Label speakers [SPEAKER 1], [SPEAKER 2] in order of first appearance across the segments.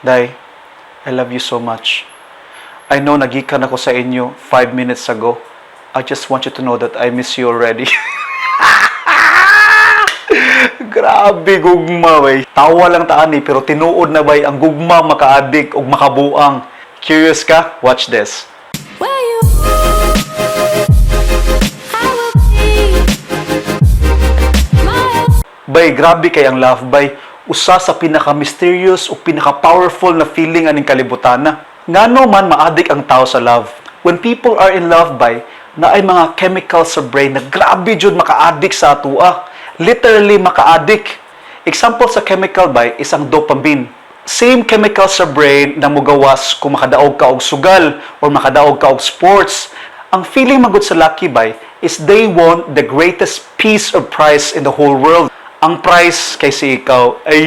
[SPEAKER 1] Day, I love you so much. I know nagikan ako sa inyo 5 minutes ago. I just want you to know that I miss you already. Grabe gugma bay. Tawa lang ta ani pero tinuod na bay, ang gugma maka-addict ug makabuang. Curious ka? Watch this.
[SPEAKER 2] Where you I will be my
[SPEAKER 1] Bay, grabe kay ang love bay. Usa sa pinaka-mysterious o pinaka-powerful na feeling aning kalibutan na. Ngano man ma-addict ang tao sa love? When people are in love bay, naay mga chemicals sa brain na grabe jud maka-addict sa atua. Literally maka-addict. Example sa chemical bay is ang dopamine. Same chemical sa brain na mugawas kung makadaog ka og sugal or makadaog ka og sports. Ang feeling magud sa laki bay is they won the greatest piece of prize in the whole world. Ang prize kay si ikaw. Ay,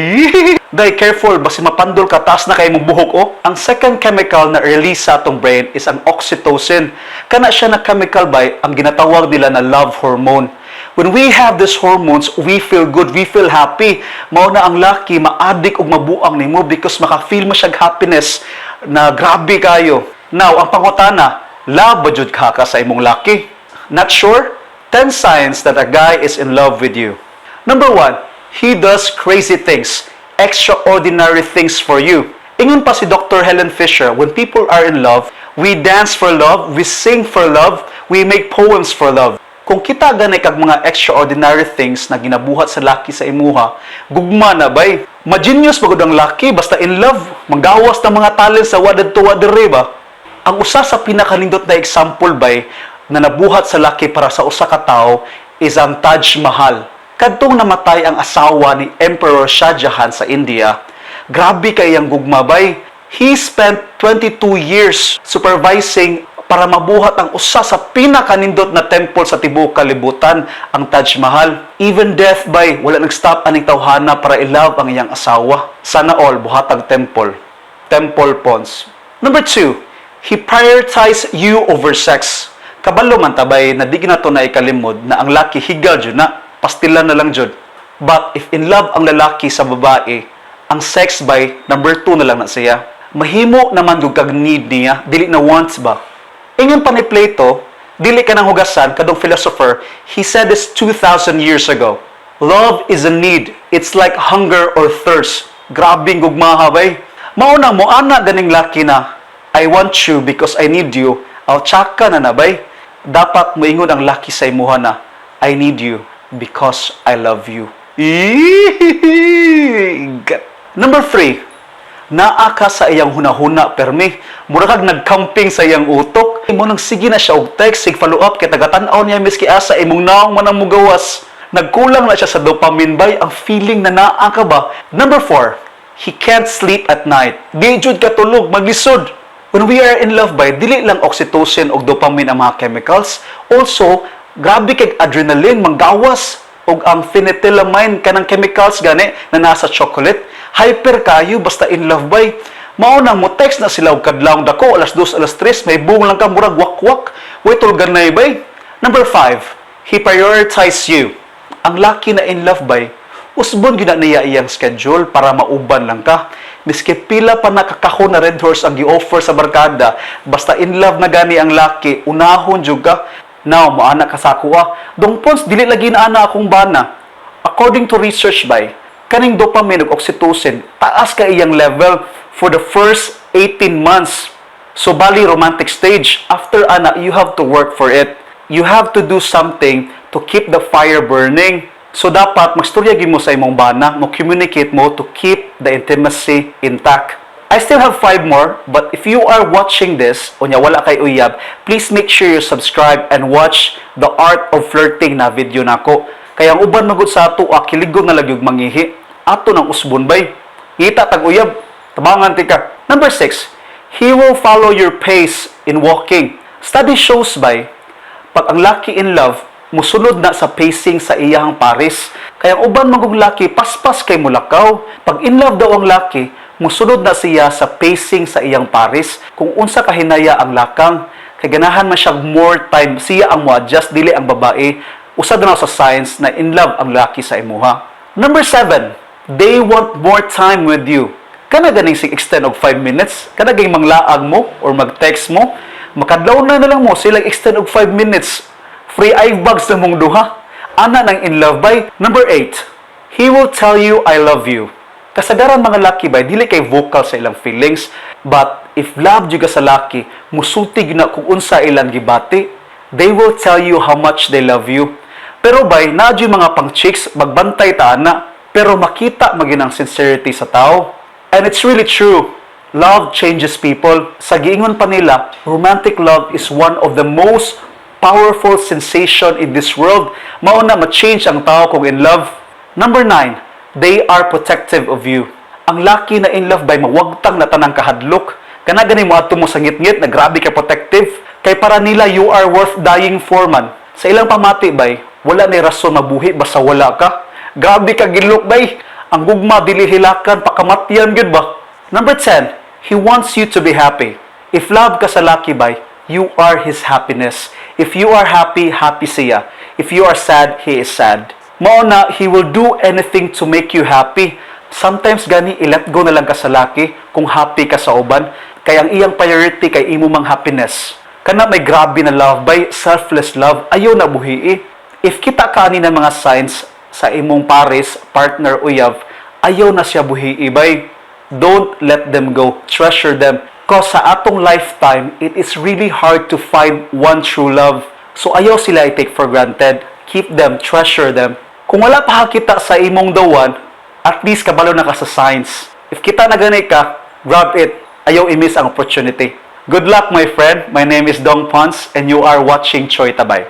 [SPEAKER 1] day, careful, basi mapandol ka, taas na kay mong buhok, oh. Ang second chemical na release sa atong brain is ang oxytocin. Kana siya na chemical bay, ang ginatawag nila na love hormone. When we have these hormones, we feel good, we feel happy. Mao na ang laki ma-addict og mabuang nimo because maka-feel mo siya happiness na grabe kayo. Now, ang pangutana, love ba jud ka sa imong laki? Not sure? 10 signs that a guy is in love with you. Number 1, he does crazy things, extraordinary things for you. Ingon pa si Dr. Helen Fisher, when people are in love, we dance for love, we sing for love, we make poems for love. Kung kita gani kag mga extraordinary things na ginabuhat sa laki sa imuha, gugma na bay. Ma-genius ba gud ang laki basta in love, manggawas ng mga talent sa wa didto wa diri ba? Ang usa sa pinakanindot na example bay na nabuhat sa laki para sa usa ka tawo is ang Taj Mahal. Kadtong namatay ang asawa ni Emperor Shah Jahan sa India, grabe kay ang gugma bay. He spent 22 years supervising para mabuhat ang usa sa pinakanindot na temple sa tibuok kalibutan, ang Taj Mahal. Even death bay, wala nag-stop aning tawhana para i-love ang iyang asawa. Sana all buhatag temple. Temple Pons. Number 2, he prioritize you over sex. Kabalo man ta bay na di na to na ikalimod na ang laki higal jud na, pastilan na lang jud. But if in love ang lalaki sa babae, ang sex bay number 2 na lang na siya. Mahimo naman gud kag need niya, dili na wants ba. Ingon pa ni Plato, dili ka nang hugasan, kadong philosopher, he said this 2,000 years ago. Love is a need. It's like hunger or thirst. Grabing gugmaha bay. Mao na mo ana ganing laki na, "I want you because I need you." Aw, tsaka na na bay. Dapat moingon ang laki sa imuha na, "I need you because I love you." Eeeeh! Number 3, naa ka sa iyang hunahuna permi. Mura kag nagcamping sa iyang utok. Imo nang sige na siya og text, sig follow up kay taga-tan-aw niya miski asa imong naong man ang mugawas. Nagkulang na siya sa dopamine bay, ang feeling na naa ka ba. Number 4, he can't sleep at night. Di jud katulog, maglisod. When we are in love bay, dili lang oxytocin og dopamine ang mga chemicals. Also, grabe kay adrenaline manggawas og ang phenethylamine, kanang chemicals gani na nasa chocolate. Hyper kayo basta in love bay. Mao nang mo text na sila og kadlawng dako, alas 2, alas 3, may buong lang ka murag wakwak. Way tulganay bay. Number 5, he prioritize you. Ang laki na in love bay, usbon gyud na niya iyang schedule para mauban lang ka. Miski pila pa nakakahon na Red Horse ang gi-offer sa barkada, basta in love na gani ang laki, unahon jud ka. Now, moana ka sa ako ah. Dong Pons, dili lagi na ana akong bana. According to research bay, kaning dopamine ug oxytocin, taas ka iyang level for the first 18 months. So bali romantic stage. After ana, you have to work for it. You have to do something to keep the fire burning. So dapat magstorya gyud mo sa imong bana, mo communicate mo to keep the intimacy intact. I still have five more, but if you are watching this, unya wala kay uyab, please make sure you subscribe and watch the Art of Flirting na video nako. Kaya ang uban magud sa ato, ah, kiligog na lang yung mangihi. Ato nang usbon bay. Ngita tag uyab, tabangan tika. Number 6, he will follow your pace in walking. Study shows bay, pag ang laki in love, musunod na sa pacing sa iyang pares. Kaya ang uban magug laki, paspas kay mulakaw. Pag in love daw ang laki, musunod na siya sa pacing sa iyang pares. Kung unsa kahinaya ang lakang, kay ganahan man siya more time, siya ang mo-adjust, dili ang babae. Usa na sa signs na in love ang laki sa imuha. Number 7, they want more time with you. Kana ganing sig extend og 5 minutes, kana ganing manglaag mo or mag-text mo, makadlaw na na lang mo sila extend og 5 minutes. Free eye bags na mong duha. Ana nang in love, bay. Number 8, he will tell you, "I love you." Kasagaran mga laki, bay, dili kay vocal sa ilang feelings, but if love jud ka sa laki, musulti gyud na kung unsa ilang gibati. They will tell you how much they love you. Pero bay, naa juy mga pang chicks, magbantay ta ana, pero makita man gyud ang sincerity sa tao. And it's really true. Love changes people. Sa giingon pa nila, romantic love is one of the most powerful sensation in this world. Mao na ma-change ang tao kung in love. Number 9, they are protective of you. Ang laki na in love, bay, mawagtang na tanang kahadlok. Kana gani mo adto mo sa ngitngit na grabe ka protective. Kay para nila, you are worth dying for man. Sa ilang pamati, bay, wala ni rason mabuhi basta wala ka. Grabe ka gilok, bay. Ang gugma dili hilakan, pakamatyan gyud ba. Number 10, he wants you to be happy. If love ka sa laki, bay, you are his happiness. If you are happy, happy siya. If you are sad, he is sad. Mao na he will do anything to make you happy. Sometimes gani i-let go na lang ka sa laki kung happy ka sa uban. Kay ang iyang priority kay imo mang happiness. Kana may grabe na love, bay, selfless love, ayaw na buhii. If kita ka ani ng mga signs sa imong pares, partner, uyab, ayaw na siya buhii, bay. Don't let them go. Treasure them. 'Cause sa atong lifetime, it is really hard to find one true love. So ayaw sila i-take for granted. Keep them, treasure them. Kung wala pa kita sa imong the one, at least kabalo na ka sa signs. If kita na gani ka, grab it. Ayaw i-miss ang opportunity. Good luck, my friend. My name is Dong Pons and you are watching Choi Tabay.